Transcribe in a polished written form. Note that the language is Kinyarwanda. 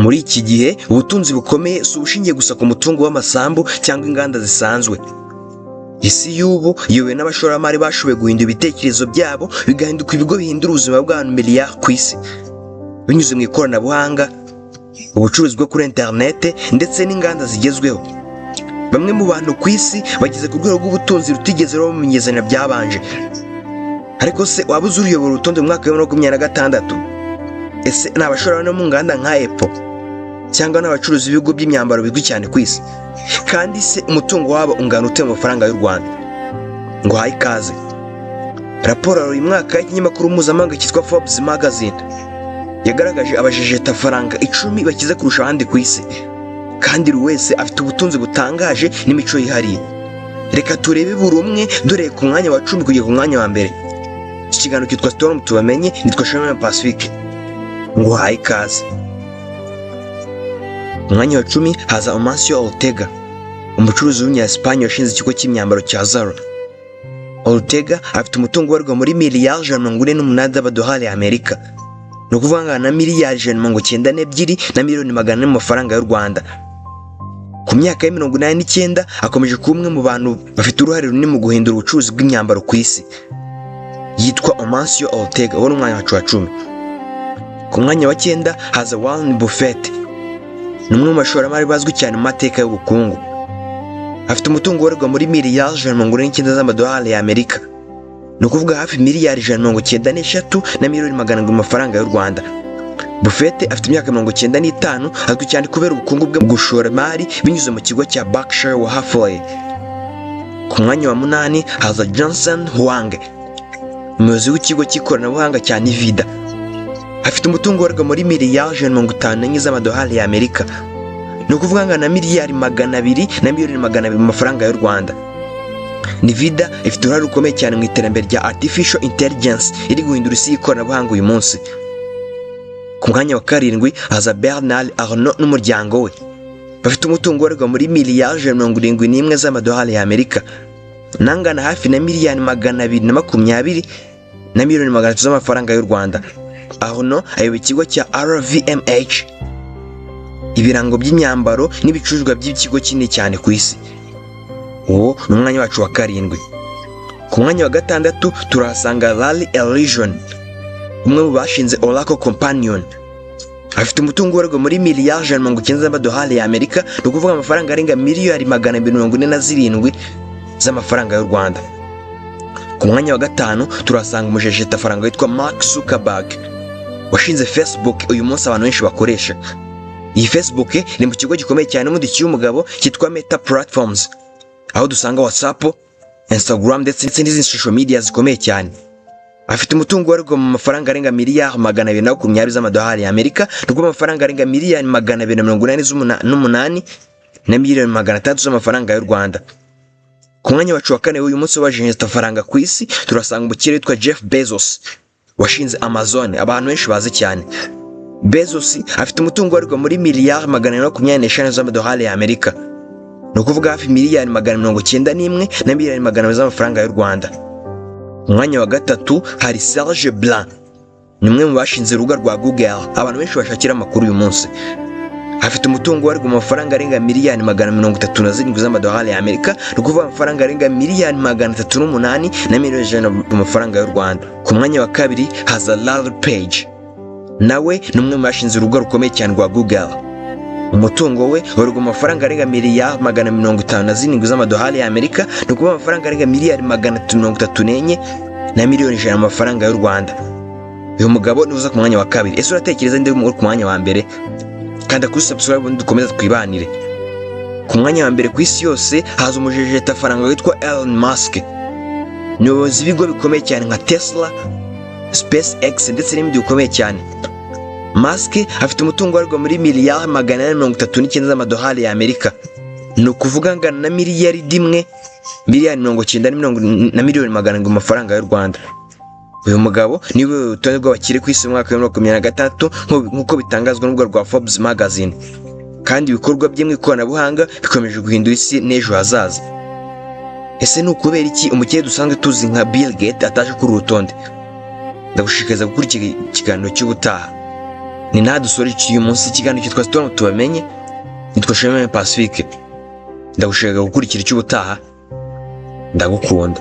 Muri iki gihe, ubutunzi bukomeye si ubushingiye gusa ku mutungo w'amasambu cyangwa inganda zisanzwe. Isi y'ubu iyobowe n'abashoramari bashoboye guhindura ibitekerezo byabo bigahinduka ibigo bihindura ubuzima bw'abantu miliyari ku isi, binyuze mu ikoranabuhanga, ubucuruzi bwo kuri interinete ndetse n'inganda zigezweho. Bamwe mu bantu ku isi bageze ku rwego rw'ubutunzi rutigeze ruba mu binyejana byabanje. Ariko se waba uzi uyobora urutonde mu mwaka wa 2026? Ese ni abashoramari bo mu nganda nka Apple, cyangwa ni abacuruzi b'ibigo by'imyambaro bizwi cyane ku isi? Kandi se umutungo wabo ungana ute mu mafaranga y'u Rwanda? Ngo haye ikaze. Raporo ya uyu mwaka y'ikinyamakuru mpuzamahanga cyitwa Forbes Magazine yagaragaje abajejetafaranga 10 bakize kurusha abandi ku isi, kandi buri wese afite ubutunzi butangaje n'imico yihariye. Reka turebe buri umwe dore ku mwanya wa 10 kugera ku mwanya wa mbere. Iki kiganiro cyitwa Storm Tubamenye, nitwa Shamima Pacifique, ngo uhaye ikaze. Mu mwanya wa 10 haza Amancio Ortega, umucuruzi w'umunya-Espagne washinze ikigo cy'imyambaro cya Zara. Ortega afite umutungo ubarirwa muri miliyari 148 z'amadolari y'Amerika, ni ukuvuga angana na miliyari 192 na miliyoni 400 mu mafaranga y'u Rwanda. Ku myaka ya 89, akomeje kuba umwe mu bantu bafite uruhare runini mu guhindura ubucuruzi bw'imyambaro ku isi. Yitwa Amancio Ortega. Uwo ni umwanya wacu wa 10. Ku mwanya wa 9 haza Warren Buffett. Ni umwe mu bashoramari bazwi cyane mu mateka y'ubukungu. Afite umutungo ubarirwa muri miliyari 149 z'amadolari y'Amerika, ni ukuvuga hafi miliyari 193 na miliyoni 700 mu mafaranga y'u Rwanda. Buffett afite imyaka 95, azwi cyane kubera ubukungu bwe mu gushora imari binyuze mu kigo cya Berkshire Hathaway. Ku mwanya wa 8 haza Jensen Huang, umuyobozi w'ikigo cy'ikoranabuhanga cya Nvidia. Afite umutungo ubarirwa muri miliyari 154 z'amadolari y'Amerika, ni ukuvuga angana na miliyari 200 na miliyoni 200 mu mafaranga y'u Rwanda. Nvidia ifite uruhare rukomeye cyane mu iterambere rya artificial intelligence iri guhindura isi y'ikoranabuhanga uyu munsi. Ku mwanya wa 7 haza Bernard Arnault n'umuryango we. Bafite umutungo ubarirwa muri miliyari 171 z'amadolari y'Amerika, nangana hafi na miliyari 220 na miliyoni 300 z'amafaranga y'u Rwanda. Arnault ayoboye ikigo cya LVMH, ibirango by'imyambaro n'ibicuruzwa by'ikigo kinini cyane ku isi. Uwo ni umwanya wacu wa 7. Ku mwanya wa 6 turahasanga Larry Ellison, umwe mu bashinze Oracle Company. Afite umutungo ubarirwa muri miliyari 190 z'amadolari y'Amerika, ni ukuvuga amafaranga arenga miliyari 247 z'amafaranga y'u Rwanda. Ku mwanya wa 5 turahasanga umujejetafaranga witwa Mark Zuckerberg, washinze Facebook uyu munsi abantu benshi bakoresha. Iyi Facebook ni mu kigo gikomeye cyane n'ubundi cy'umugabo cyitwa Meta Platforms, aho dusanga WhatsApp, Instagram ndetse n'izindi social media zikomeye cyane. Afite umutungo ubarirwa mu mafaranga arenga miliyari 220 z'amadolari y'Amerika, ni ukuvuga amafaranga arenga miliyari 288 na miliyoni 600 z'amafaranga y'u Rwanda. Ku mwanya wacu wa 4 w'uyu munsi w'abajejetafaranga ku isi turasanga umukire witwa Jeff Bezos, washinze Amazon abantu benshi bazi cyane. Bezos afite umutungo ubarirwa muri miliyari 425 z'amadolari y'Amerika, ni ukuvuga hafi miliyari 991 na miliyoni 200 z'amafaranga y'u Rwanda. Mu mwanya wa 3 hari Serge Brin, ni umwe mu bashinze urubuga rwa Google abantu benshi bashakira amakuru uyu munsi. Afite umutungo ubarirwa mu mafaranga arenga miliyari 137 z'amadolari y'Amerika, ni ukuvuga amafaranga arenga miliyari 308 na miliyoni 100 mu mafaranga y'u Rwanda. Ku mwanya wa 2 haza Larry Page, nawe ni umwe mu bashinze urubuga rukomeye cyane rwa Google. Umutungo we ubarirwa mu mafaranga arenga miliyari 557 z'amadolari y'Amerika, ni ukuvuga amafaranga arenga miliyari 334 na miliyoni 100 mu mafaranga y'u Rwanda. Uyu mugabo niwe uza ku mwanya wa 2. Ese uratekereza nde uri ku mwanya wa mbere? Kanda kuri subscribe ubundi dukomeze twibanire. Ku mwanya wa mbere ku isi yose haza umujejetafaranga witwa Elon Musk, ni umuyobozi w'ibigo bikomeye cyane nka Tesla, SpaceX ndetse n'ibindi bikomeye cyane. Musk afite umutungo ubarirwa muri miliyari 439 z'amadolari y'Amerika, ni ukuvuga angana na miliyari 1 miliyari 90 na miliyoni 700 mu mafaranga y'u Rwanda. Uyu mugabo niwe urutonde rw'abakire ku isi mu mwaka wa 2026, nk'uko bitangazwa n'urubuga rwa Forbes Magazine, kandi ibikorwa bye mu ikoranabuhanga bikomeje guhindura isi n'ejo hazaza. Ese ni ukubera iki umukire dusanzwe tuzi nka Bill Gates ataje kuri uru rutonde? Ndagushishikariza gukurikira ikiganiro cy'ubutaha. Ni naha dusoreje uyu munsi ikiganiro cyitwa Storm Tubamenye. Nitwa Shema Pacifique, ndagushaka gukurikira icy'ubutaha. Ndagukunda.